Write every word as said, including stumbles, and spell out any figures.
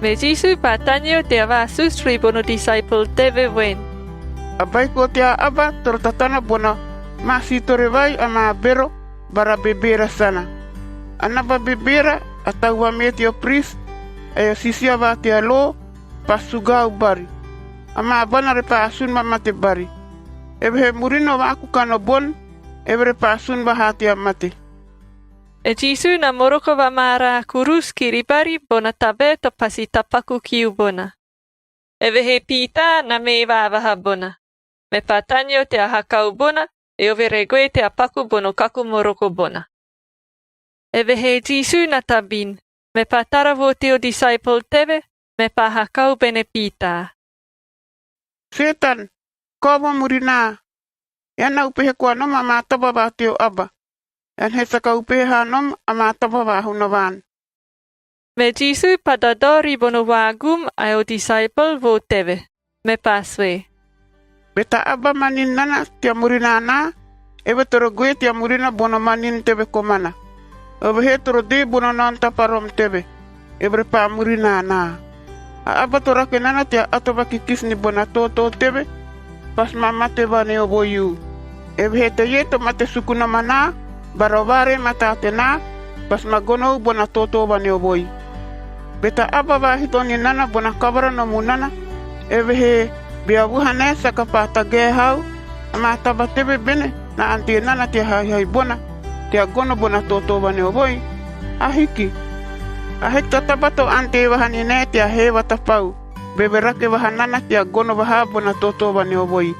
Me Jisu paa taneo tea vaasusu ribono disaepol teve voen, "A Baiko tea Aba toro tatana bona maa siitore vai amaa bero bara bebeera sana. A naba bebeera, a tau vamee teo pris ae o siisia va tea lo, pasi sugau bari. Amaa abana repaa asun vamate bari. Eve he murina o vaakuku kano bon, eve repaa asun vahaa tea mate." E Jisu na moroko vamaaraa kurusu kiri bari bona tabae to pasi tapaku kiu bona. Eve he Piitaa na mee vaavaha bona, mepaa taneo tea hakau bona, eove re goe tea paku bono kaku moroko bona. Eve he Jisu na tabin, mepaa tara vo teo disaepol teve, mepaa hakau bene Piitaa, "Setan, kao vo murinaa. Ean na upehe koa nom amaa taba va teo aba. Ean he saka upehe haa nom amaa taba va Hunavaan." Me Jisu paa dadao ribono vaagum ae o disaepol vo teve, mepaa sue, "Be ta aba manin nana tea murina anaa, eve toro goe tea murina bono manin teve komana. Eve he toro dee bono naono taparom teve, eve repaa murina anaa. A aba to rake nana tea ato vakikisi ni bona tootoo teve, pasi ma mate vaneovoi u. Eve he teie to mate suku nom anaa, bara o vaaree mataa tenaa, pasi ma gonou bona tootoo vaneovoi. Be ta aba vaahito ni nana bona kavara no munana, eve he bea vuha nae saka paa tagae hau, amaa taba teve bene na ante nana tea haihai bona, tea gono bona tootoo vaneovoi? Ahiki. Ahiki ta taba to ante vaha ni nae tea hee vatapau, beve rake vaha nana tea gono vahaa bona tootoo vaneovoi.